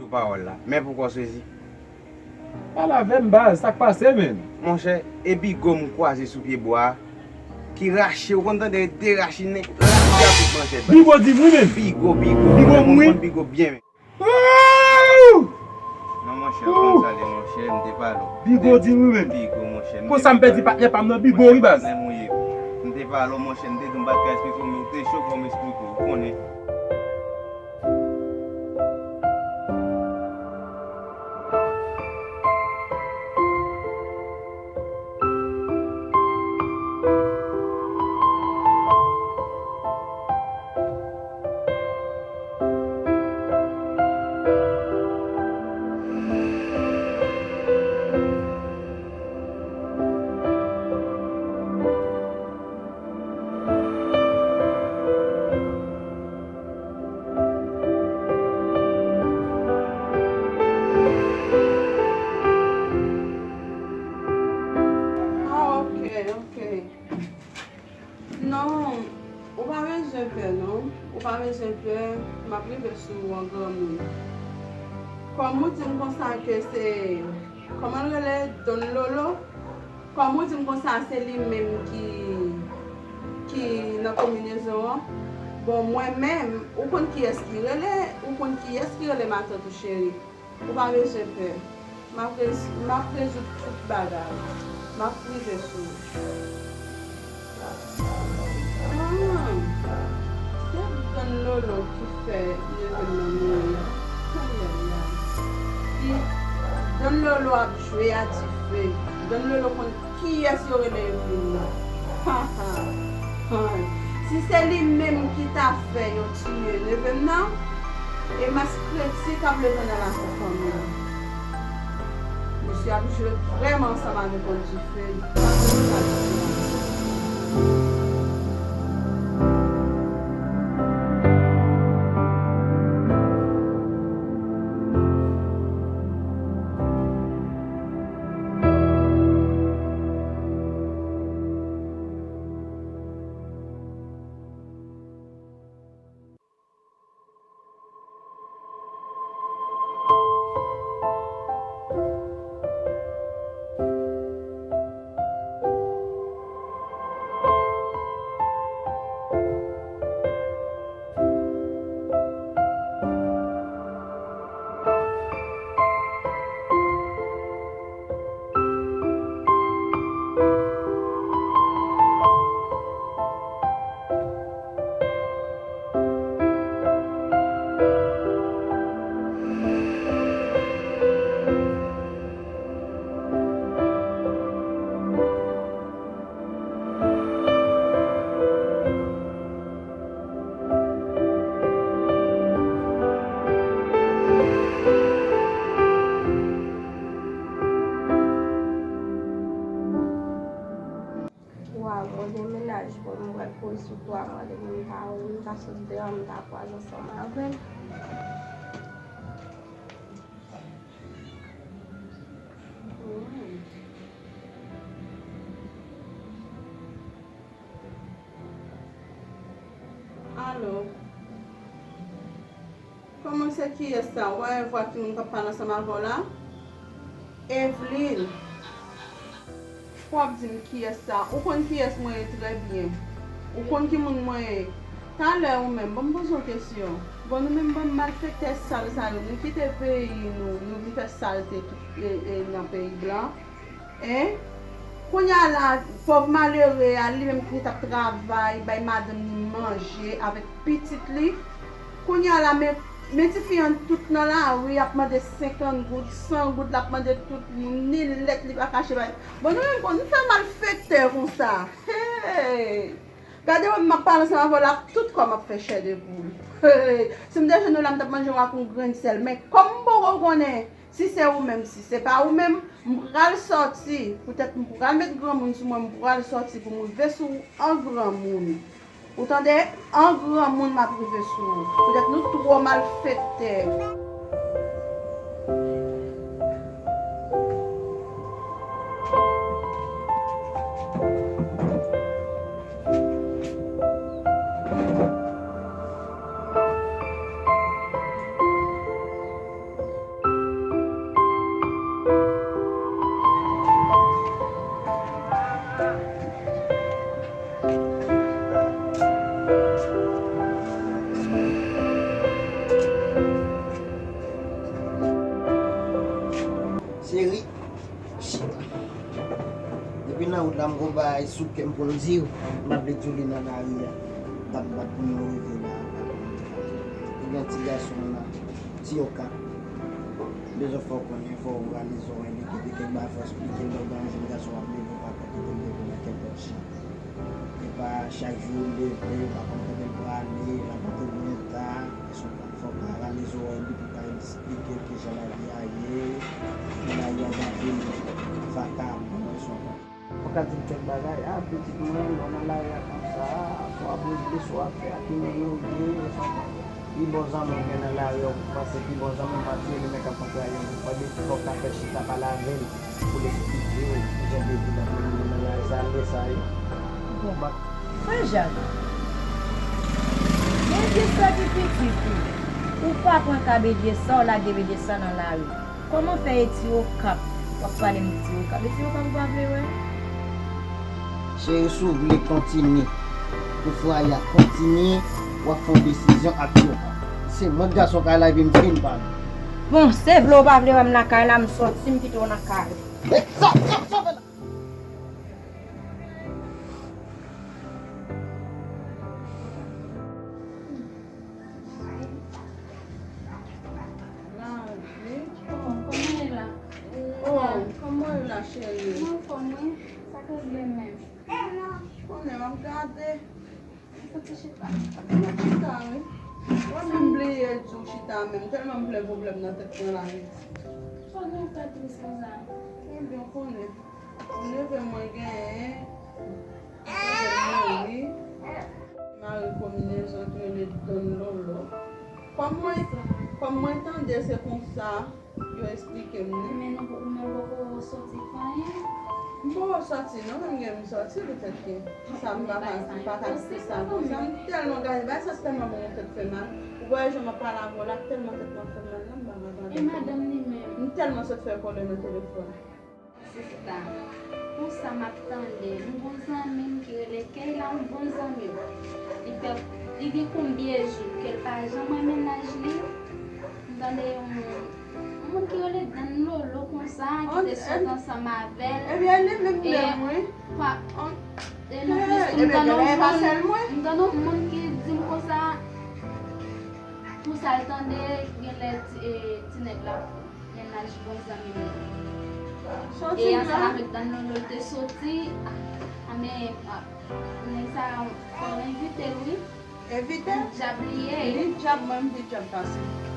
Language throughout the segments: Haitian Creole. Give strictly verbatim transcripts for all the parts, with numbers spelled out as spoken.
Pawòl la. Men poukò w sezi? Pale avè m, baz, sa k pase, menn? Monchè, e Bigo m kwaze sou pye bwa a, ki rache, ou konn tande derachinen, rache a tout manchèt, baz. Bigo di m wi, menn. Bigo, Bigo, Bigo, mwen, mwen konn Bigo byen, menn. Wouw! Non, monchè, ou konn sa l ye, monchè, m te pale w. Bigo di m wi, menn. Bigo, monchè, m te pale w. Konsa m pèdi patnè pa m nan, Bigo wi, baz. Monchè, patnè m ou ye. M te pale w, monchè, m te di w m pa t ka esplike w, men ou te cho fò m esplike w, ou konnen. Ah, ok, ok. Non, ou pa bezwen pè, non. Ou pa bezwen pè, m ap rive sou ou an granmoun. Kòm ou di m konsa ke se, kòman l rele, Don Lolo? Kòm ou di m konsa, se li menm ki, ki nan konbinezon an. Bon, mwen menm, ou konn kiyès ki rele, ou konn kiyès ki rele matant ou, cheri. Ou pa bezwen pè. M ap rez-, m ap rezoud tout bagay. M ap rive sou ou. Ah, se Don Lolo ki fè neve m nan mouri. Ayayay. Di, Don Lolo ap jwe a dife. Don Lolo konn kiyès yo rele Evelyne nan. Ha, ha, ha. Si se li menm ki ta fè yo tiye neve m nan, e mas kredi k ap leve nan lakou fanmi an. Misye ap jwe vrèman ansanm avèk yon dife, li pa konn sa l di a. Waw, mwen gen mennaj mwen, mwen pral poze sou twa mwa depi m pa wè l, m ta sot deyò, m ta kwaze ansanm avè l. Alo. Kòman se kiyès sa? Ou pa wè vwa ki moun k ap pale ansanm avè w la? Evelyne. Pou w ap di m kiyès sa? Ou konn kiyès mwen ye trè byen. Ou konn ki moun mwen ye. Talè ou menm, ban m poze w kesyon. Bon, nou menm bann malfektè sal sa yo, nou kite peyi nou, nou vin fè salte tout, e, e, nan peyi blan. Hein? Kounye a la, pòv malere a, li menm ki t ap travay, bay madanm li manje avèk pitit li. Kounye a la, men, men tifi an tout nan lari, ap mande senkant goud, san goud, l ap mande tout moun, ni lèt li pa kache bay. Bon, nou menm kon nou fè malfektè konsa. Hey! Gade mwen, m ap pale ansanm avè w la, tout kò m ap fè chè de poul. Hey! Si m te jwenn ou la, m t ap manje w ak yon grenn sèl. Men kòm m poko konnen, si se ou menm, si se pa ou menm, m pral sòti. Poutèt m pral met granmoun sou mwen, m pral sòti pou m rive sou ou an granmoun. Ou tande? An granmoun m ap rive sou ou. Poutèt nou twò malfektè. Dam gon bagay sou kè m pou m di w, m pa vle di w li nan lari a. T ap bat pou nou rive la. Ou gen ti gason la, ti Okap. Bezwen fè w konnen, fò w rale zòrèy li, kite kèk bagay, fò w eksplike l, lè w gen yon jèn gason w ap leve, w pa ka kite l leve nan kenpòt jan. E pa chak jou w leve, w pa konn kote l prale, l ap antre byen ta, èske w konn fò w ka rale zòrèy li pou w ka eksplike l kijan lavi a ye, nan lari a gen anpil vakabon, èske w konn. Ou ka di l kèk bagay, a, pitit mwen, lè w nan lari a konsa, swa w ap regle, swa w ap fè a, ki moun ou ye, èske w konn. Pi bon zanmi w gen nan lari a, ou panse pi bon zanmi w pa t ye, li menm k ap anplwaye w. Fò w ka fè chita pale avè l pou l eksplike w kijan de vi l ap mennen nan lari sa, lè sa yo. Ou konprann? Frè Jak, bèl vye sa ki pitit ou. Ou pa pran ka bèl vye sa, w lage bèl vye sa nan lari. Kòman fè e ti Okap w ap pale m ti Okap? E ti Okap ou pa vle wè? Cheri, si w vle kontinye pou fwaye a kontinye, w ap fè yon desizyon ak ti Okap. Se mwen k gason kay la epi m fin pale. Bon, se vle ou pa vle wè m nan kay la, m sòti, m kite w nan kay. Sa, sa, sa fè la? Lavi. Oh, kòman w ye la? Oh, kòman w ye la, cheri? Mwen anfòm, wi. Sa k regle menm? Konnen m ap gade. Mwen santi chita. Mwen chita, wi. Mwen menm bliye di w chita menm. Tèlman m plen pwoblèm nan tèt mwen la, wi. Sa w gen pou fè tris konsa? Ebyen, w konnen. Yon neve mwen genyen, neve m mouri. Mari konminezon ki rele Don Lolo. Kòm mwen, kòm mwen tande se konsa yo eksplike m li. Men nou, ou menm poko soti fè anyen? M poko soti non, men m gen m soti petèt ke sa m pa ka, m pa ka di sa konsa. M tèlman gade, bagay sa tèlman bon, tèt fè mal. Ou wè jan m ap pale avè w la, tèlman tèt mwen fè mal la, m pa ka pale. E madanm li menm? M tèlman sot fè kòlè nan telefòn. Sista, konsa m ap tande, m gon zanmi m ki rele Keyla, yon bon zanmi m. Li fè, li gen konbyen jou ke l pa janm wè mennaj li. M tande yon, yon moun ki rele Don Lolo konsa, ki te sot ansanm avè l. Ebyen, li menm menm, wi. E non plis tou, m tande yon moun, m tande yon moun ki di m konsa, pou sa l tande, genlè ti, e, ti nèg la fou. Mennaj bon zanmi m nan. E ansanm avèk Don Lolo l te soti. A, a, men, a, nèg sa, fò w envite l, wi. Envite l? Djab li ye. Li djab, mwen m pi djab pase l.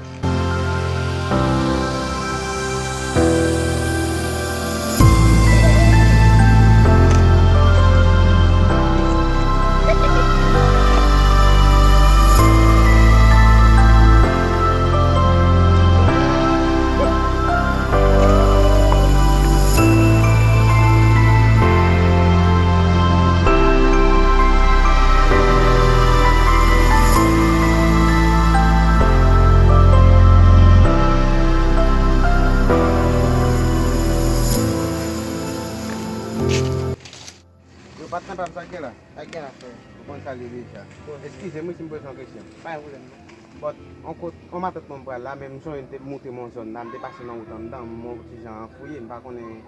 Yo, patnè pa m, sa k gen la? Sa k gen la, frè? Ou konn sa l ye deja. Bon. Eskize m wi si m poze w yon kesyon. Pa gen pwoblèm, non. But, on kot, on matant mwen m pral la, men m sonje m te moute m yon zòn la, m te pase nan wout anndan, m wè yon ti jan anfouye, m pa konnen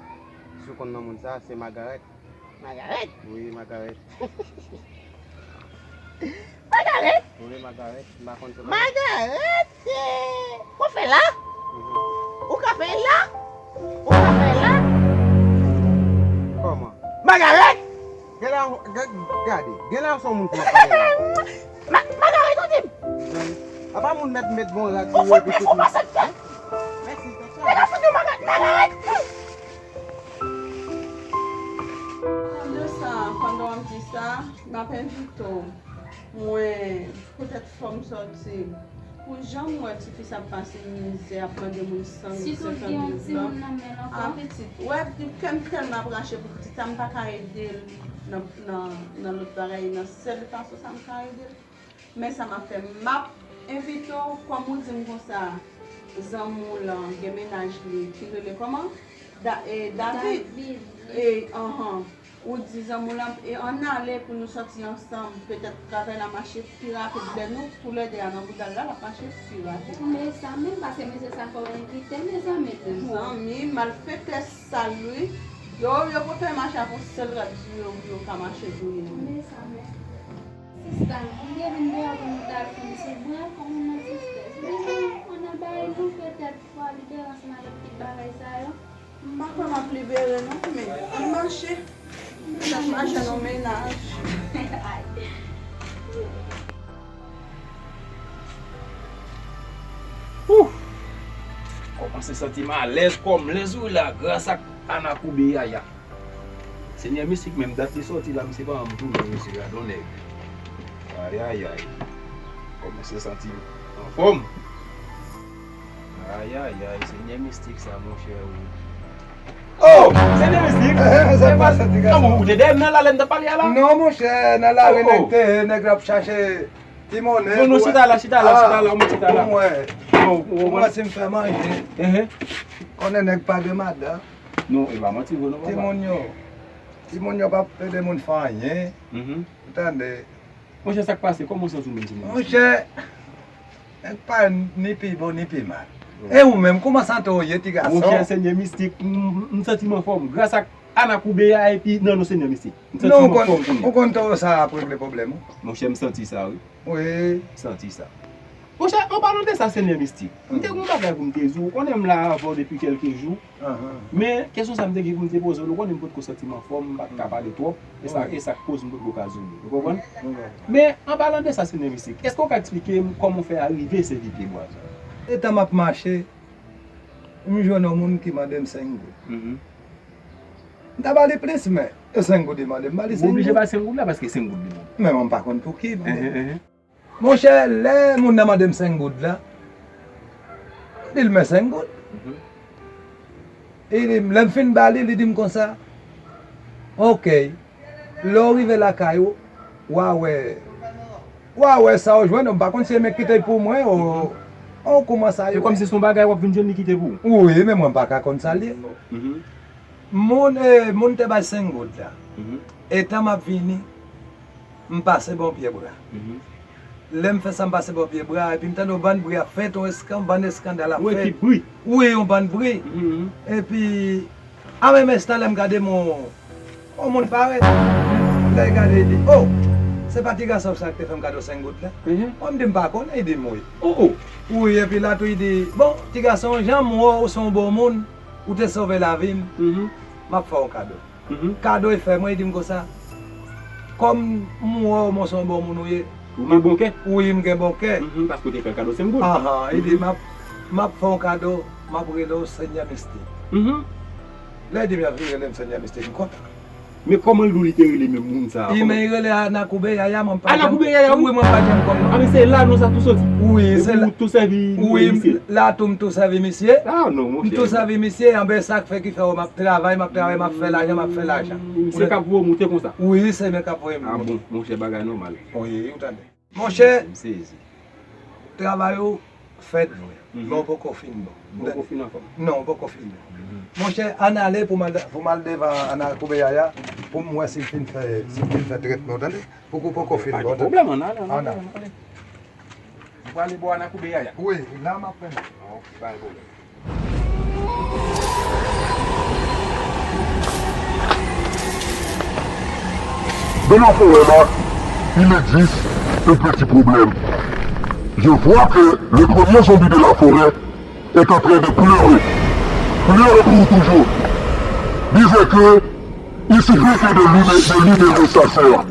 si w konn non moun sa, se Magarèt. Magarèt? Wi, Magarèt. Magarèt? Wi, Magarèt, m pa konn se Magarèt. Magarèt! Ou fè la? Mhm. Ou ka fè la? Ou ka fè la? Kòman? Magarèt! Gen la, gen, gade, gen la se yon moun ki ap pale la. Ma-, Magarèt, ou di m? Apa moun mèt, mèt bon rad sou yo epi tout moun. Ou pa sot fè? Mèsi, tèt chaje. Ou pa fout di Magarèt, Magarèt! Pandan sa, pandan w ap di sa, m ap envite w. Mwen, poutèt fò m sòti, pou jan m wè tifi sa ap pase mizè, ap mande moun san goud, senkant goud lan. A, pitit, wè, kè m tèlman ap rache pou pitit sa, m pa ka ede l nan, nan, nan lòt bagay, nan sèl fason sa m ka ede l. Men sa m ap fè, m ap envite w, kòm ou di m konsa, zanmi w lan gen mennaj li, ki rele kòman? Da-, e, David. David, wi. E, anhan. Ou di zanmi w lan, e ann ale pou nou sòti ansanm. Petèt travay la mache pi rapid lè nou toulède a nan bouda l la, l ap mache pi rapid. Ou konn sa menm, paske mesye sa fò w envite l, mezanmi. Mezanmi, malfektè sal wi. Yo, yo pou fè mache ak yon sèl rad sou yo pou yo ka mache touye moun. Men sa, men. Sista, m te vin deyò pou nou t al fè yon ti bwè, kòm yon ti strès. Men, ann al bay nou petèt fwa libere ansanm avèk tout bagay sa yo. M pa kwè m ap libere non, men ann mache. N ap mache nan mennaj. Ouh! Kòmanse santi m alèz kòm lèz wi la gras ak Ana Koube Yaya. Senyè Mistik menm dat li sòti la misye pa janm tounen mesye gad on nèg. Ayayay. Kòmanse santi m anfòm. Ayayay, Senyè Mistik sa monchè ou. Oh! Senyè Mistik? Sa k pase ti gason? Kòman ou te dèyè m nan lalè m t ap pale a la? Non monchè, nan lari nèg te ye, nèg la ap chache ti monnen. Non, non, chita la, chita la, chita la, ou mèt chita la. Pou mwen, pou mwen si m fè manje. Konnen nèg pa gen madan. Non, e pa manti vre non papa. Timoun yo, timoun yo p ap ede moun fè anyen. Ou tande? Monchè, sa k pase? Kòman w santi w menm, Senyè Mistik? Monchè, nèg pa ni pi bon ni pi mal. E ou menm, kòman sante w ye, ti gason? Monchè, Senyè Mistik, m, m, m santi m anfòm. Gras ak Ana Koube a epi nan non Senyè Mistik. M santi m anfòm kounye a. Ou konn Towo sa ap regle pwoblèm ou? Monchè, m santi sa, wi. Wi. M santi sa. Monchè, an palan de sa, Senyè Mistik, m te gen yon bagay pou m te di w. Ou konnen m la avè w depi kèlke jou. Men, kesyon sa m te gen pou m te poze w, ou konnen m potko santi m anfòm, m pa t ka pale twòp, e sa, e sa k koz m potko ka di w li. Ou konprann? Men, an palan de sa, Senyè Mistik, èske w ka eksplike m kòman w fè arive sèvi pye bwa sa? Etan m ap mache, m jwenn yon moun ki mande m senk goud. M ta ba li plis, men e senk goud li mande m, m ba li senk goud. Ou oblije ba l senk goud la paske senk goud li mande. Men mwen m pa konn pou ki, men. Monchè, lè moun nan mande m senk goud la, m di l men senk goud. Li di m, lè m fin ba li, li di m konsa, ok, lè w rive lakay ou, w a wè, w a wè sa w jwenn, m pa konn si e men kite pou mwen, o, o kòman sa ye. Se kòmsi se yon bagay w ap vin jwenn li kite pou ou. Wi, men mwen m pa ka konn sa l ye. Moun, e, moun te bay senk goud la. Etan m ap vini, m pase bò pye bra. Lè m fè sa, m pase bò pye bra, epi m tande yon bann bri ap fèt, yon eskan-, bann eskandal ap fèt. Yon ekip bri? Wi, yon bann bri. Epi, an menm enstan, lè m gade m, yon, yon moun parèt. Lè l gade, li di, o, se pa ti gason sa ki te fè m kado senk goud la? Mwen, m di, m pa konnen, li di m wi. Wi, epi la tou, li di, bon, ti gason, jan m wè w, ou se yon bon moun, ou te sove lavi m, m ap fè w yon kado. Kado e fè mwen, li di m konsa, kòm m wè w, mwen se yon bon moun ou ye. Ou gen bon kè? Wi, m gen bon kè. Paske w te fè l kado senk goud. Anhan, li di, m ap, m ap fè w yon kado, m ap rele w Senyè Mistik. Lè li di m, l ap rele m Senyè Mistik, m kontan. Men kòman l di w li te rele menm moun sa a? Li men li rele Ana Koube Yaya, mwen m pa janm. Ana Koube Yaya, wi. Wi, mwen m pa janm konn non. A, men se la non sa tou soti? Wi, se la. Epi w tou sèvi misye? Wi, la tou m tou sèvi misye. A, non, monchè. M tou sèvi misye, anben sa k fè ki fè w m ap travay, m ap travay, m ap fè lajan, m ap fè lajan. Misye k ap voye w moute konsa? Wi, se men k ap voye m moute. A bon, monchè, bagay nòmal. Wi, ou tande. Monchè, travay ou fèt vre, men ou poko fin bon. Ou poko fin anfòm? Non, ou poko fin bon. Monchè, ann ale pou m al, pou m al devan Ana Koube Yaya, pou m wè si l fin fè, si l fin fè trètman, ou tande? Poko, poko fin bon, ou tande? Pa gen pwoblèm, ann ale, ann ale, ann ale. Ou prale bò Ana Koube Yaya? Wi, la m ap mennen. Ok, pa gen pwoblèm. Dans la forêt là, il existe un petit problème. Je vois que le premier zombie de la forêt est en train de pleurer. Pleurer pour toujours. Disait que il suffit que de lui, de lui donner sa sœur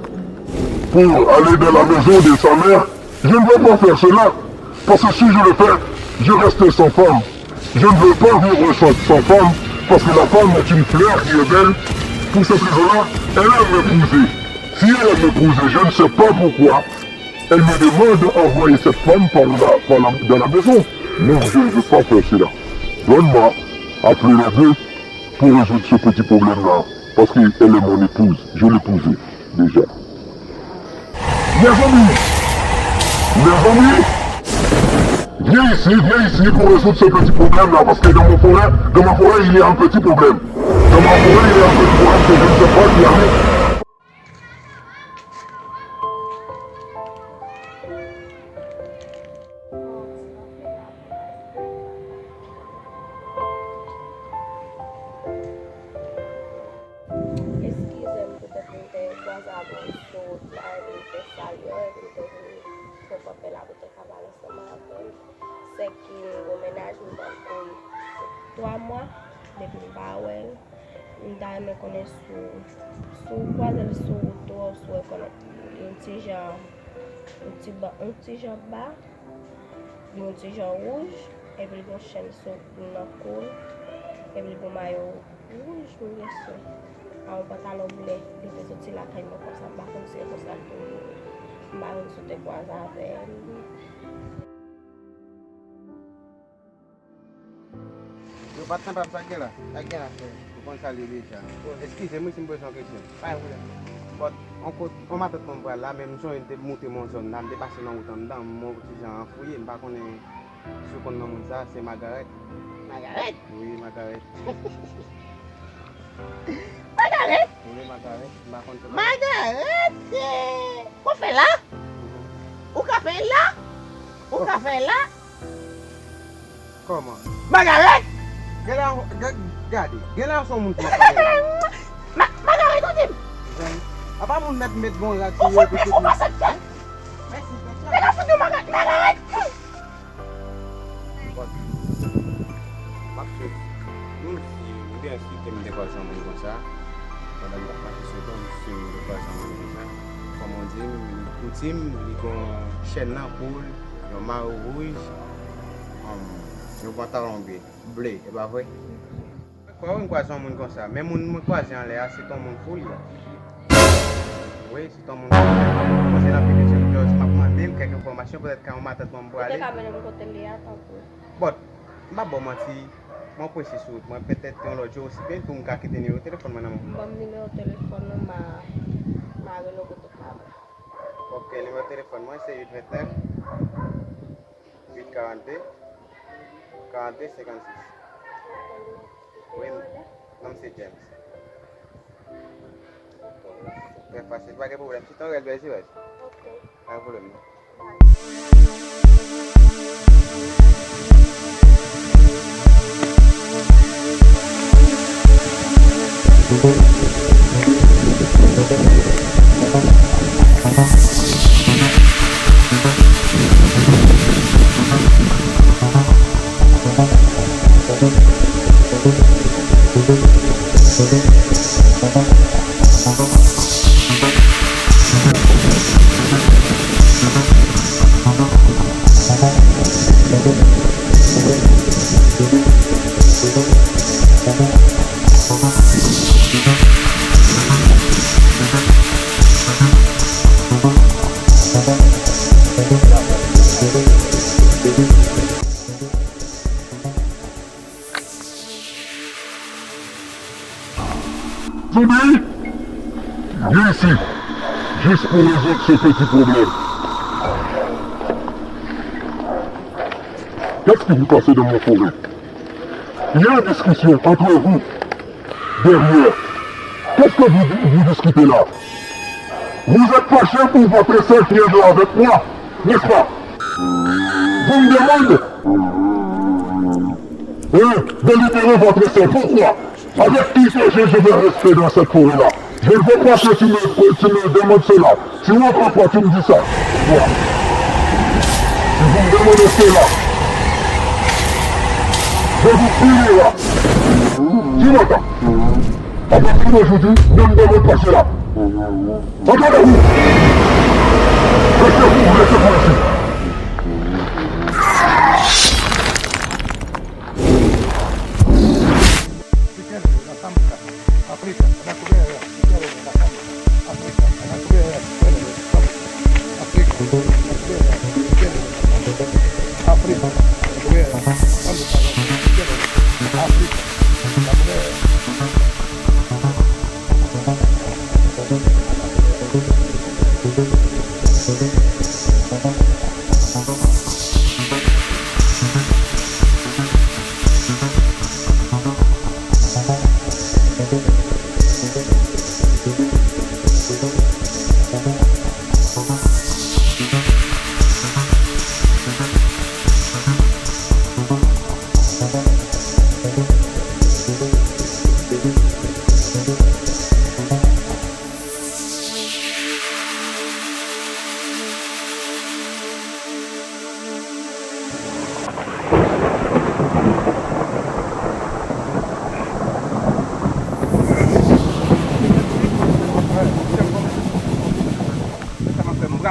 pour aller dans la maison de sa mère. Je ne veux pas faire cela, parce que si je le fais, je reste sans femme. Je ne veux pas vivre sans, sans femme, parce que la femme est une fleur qui est belle. Pour cette raison-là, elle aime m'épouser. Si elle aime m'épouser, je ne sais pas pourquoi, elle me demande d'envoyer cette femme par la, par la, dans la maison. Non, je ne veux pas faire cela. Donne-moi à pleurer deux pour résoudre ce petit problème-là, parce qu'elle est mon épouse, je l'épousais déjà. Mes amis, mes amis, viens ici, viens ici pour résoudre ce petit problème-là, parce que dans mon forêt, dans ma forêt, il y a un petit problème. Dans ma forêt, il y a un petit problème que je ne sais pas qui arrive. Sèk ki m gon mennaj, m pral kouri twa mwa depi m pa wè l. M ta renmen konnen si w, si w kwaze l sou wout ou, si w rekonèt li yon ti jan, yon ti ba, yon ti jan ba, li yon ti jan wouj, epi l gon chèn sou nan kou l, epi l gon mayo wouj, m gen swen. A yon pantalon ble, li te soti lakay mwen konsa, m pa konn si se konsa l te ye. M pa konn si w te kwaze avè l. Yo, patnè pa m, sa k gen la? Sa k gen la, frè? Ou konn sa l ye deja. Eskize m wi si m poze yon kesyon. Pa gen pwoblèm. But, on kot, on matant mwen m pral la, men m sonje m te moute m yon zòn la, m te pase nan wout anndan, m wè yon ti jan anfouye, m pa konnen si w konn non moun sa, se Magarèt. Magarèt? Wi, Magarèt. Magarèt? Wi, Magarèt, m pa konn se Magarèt, eh, ou fè la? Mhm. Ou ka fè la? Ou ka fè la? Kòman? Magarèt! Genlè, gen, gade, genlè se yon moun ki ap pale la. Ma, Magarèt, ou di m? Zanmi, apa moun mèt met bon rad sou yo epi tout moun. Mèsi, mèsi. Nèg ap fout nou Magarèt, Magarèt! But, m ap chèche. Nou si, oubyen si ke m te kwaze yon moun konsa, pandan m t ap mache sou wout la, m si m te kwaze yon moun konsa. Kòman w di m, li kouti m, li gon chèn nan kou l, yon mayo wouj, um, yon pantalon ble, ble, e pa vre? Kwa wi, m kwaze yon moun konsa, men moun mwen kwaze anlè a, se t on moun fou li ye. Wi, se t on moun fou. Mwen se nan piblisite, m ap mande l kèk enfòmasyon, petèt ka yon matant mwen m prale. Ou te ka mennen m kote l ye a, tanpri. But, m p ap ba w manti, mwen prese sou wout mwen, petèt yon lòt jou osi byen tou m ka kite nimewo telefòn mwen nan men w. Ban m nimewo telefòn ou, m a, m a rele w kote w pa vle. Ok, nimewo telefòn mwen se uit vennèf, uit karannde, karannde senkannsis. Wi, non m se James. Trè fasil, pa gen pwoblèm. Chita w rèd bèl ti bèl. Ok. Pa gen pwoblèm non. Zoubi, vin isit. Jis pou rezoud ce petit problème. Qu'est-ce qui vous cassez dans mon forêt? Il y a une discussion entre vous derrière. Qu'est-ce que vous, vous discutez là? Vous êtes fâché pour votre sœur qui est là avec moi, n'est-ce pas? Vous me demandez, hein, de libérer votre sœur. Pourquoi? Avec qui que je, je vais rester dans cette forêt-là? Je ne veux pas que tu me, que tu me demandes cela. Si on ne peut pas, tu me dis ça. Voilà. Si vous me demandez cela, je vous punira. Tu m'entends? À partir d'aujourd'hui, ne me demande pas cela. Entendez-vous? Laissez-vous, laissez-vous ainsi.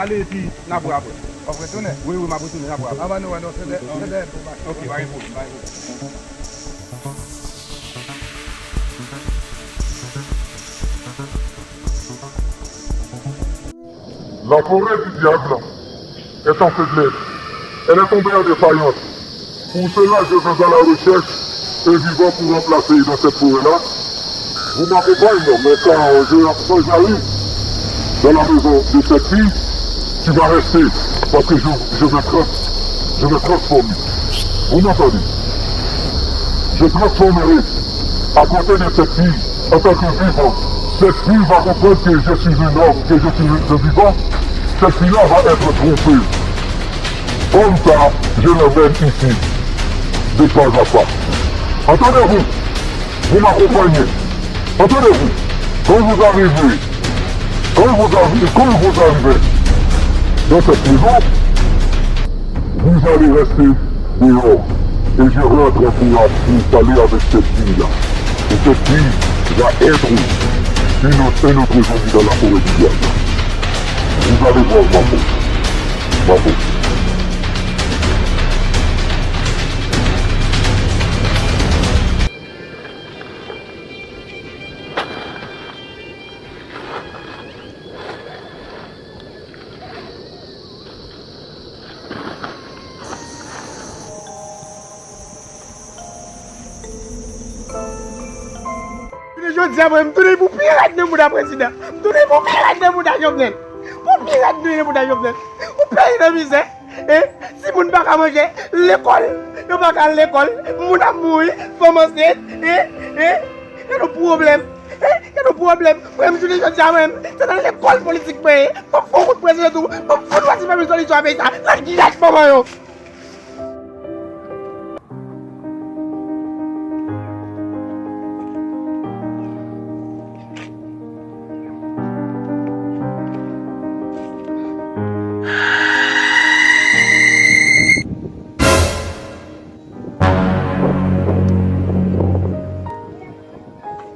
Ale epi n ap wè apre. W ap retounen? Wi, wi, m ap retounen, n ap wè apre. Anvan nou wè, non, se dè, se dèyè pou bay. Ok, pa gen pwoblèm, pa gen pwoblèm. La forêt du diable est en faiblesse. Elle est tombée en défaillance. Pour cela, je vais à la recherche d'un vivant pour remplacer dans cette forêt-là. Vous m'accompagnez, mais quand je, quand j'arrive dans la maison de cette fille, tu vas rester, parce que je, je vais trans-, je vais transformer. Vous m'entendez? Je transformerai à côté de cette fille en tant que vivant. Cette fille va comprendre que je suis un homme, que je suis un vivant. Cette fille-là va être trompée. Comme ça, je l'emmène ici. De pas à pas. Entendez-vous? Vous m'accompagnez. Entendez-vous? Quand vous arrivez, quand vous arrivez, quand vous arrivez dans cette maison, vous allez rester dehors. Et je rentre pour, pour parler avec cette fille-là. Et cette fille va être une autre, un autre zombie dans la forêt du diable. Vous allez voir ma peau. Ma peau. Jodi a, mwen, m tounen pou pi rèd nan mouda prezidan. M tounen pou pi rèd nan mouda Jovenel. Pou pi rèd nan mouda Jovenel. Yon peyi nan mizè. E, timoun pa ka manje, lekòl, yo pa ka al lekòl, moun ap mouri, fanm ansent, e, e, gen yon pwoblèm, e, gen yon pwoblèm. Mwen menm, jounen jodi a, mwen menm, se nan lekòl politik mwen ye. Fòk fè yon kout pwen sou yo tou, fòk fè yon pati fè yon solisyon a peyi sa, nan gilèt manman yo.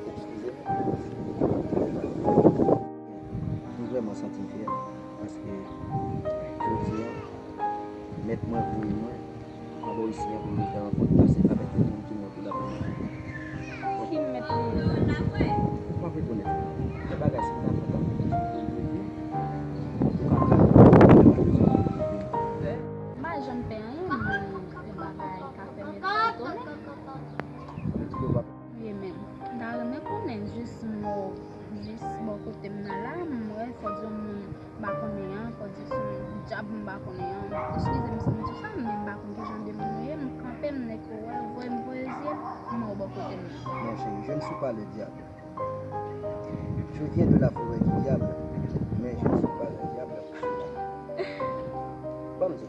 Eskize m. Mwen vrèman santi m fyè paske jodi a, mèt mwen voye mwen anba isi a pou m te rankontre avèk yon moun ki mwen pou lavi mwen. Ki mèt mwen? Ou p ap rekonèt li. Yon bagay, si m ta fè w, m ap fè w sou pou l leve, ou ka fè l, ou pa bezwen pou l leve. M pa janm fè anyen, men yon bagay ka fè m etone. Yo di ke w p ap Wi, men m ta renmen konnen jis mo, jis bò kote m nan la, m wè fò di yon moun m pa konnen an, fò di se yon dyab m pa konnen an. Eskize m si m di sa, men m pa konn ki jan de moun ou ye, m kanpe, m nèk ou wè, voye m voye zye m, m wè w bò kote m nan. Non, chérie, je ne suis pas le diable. Je viens de la forêt du diable, mais je ne suis pas un diable. Ban m di w.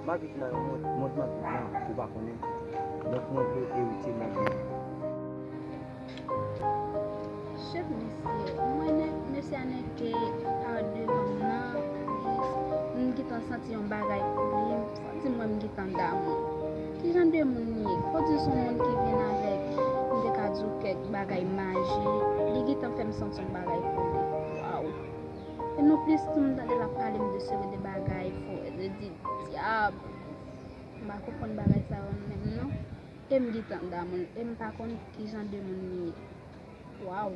M ap viv nan yon mond, mond m ap viv lan, ou pa konnen. Donk, mwen vle eritye mond mwen. Chèf mesye, mwen nèk, mesye a nèke pa devan m nan, jis m gentan santi yon bagay pou li, fò di mwen m gentan damou. Ki jan de moun li ye? Fò di se yon moun ki vin avèk, m te ka di w kèk bagay maji, li gentan fè m santi yon bagay pou li. Waw! E non plis tou m tande l ap pale m de sere de bagay, fò, de di dyab. M pa konprann bagay sa yo menm non. E m gentan damou l, e m pa konn ki jan de moun li ye. Waw!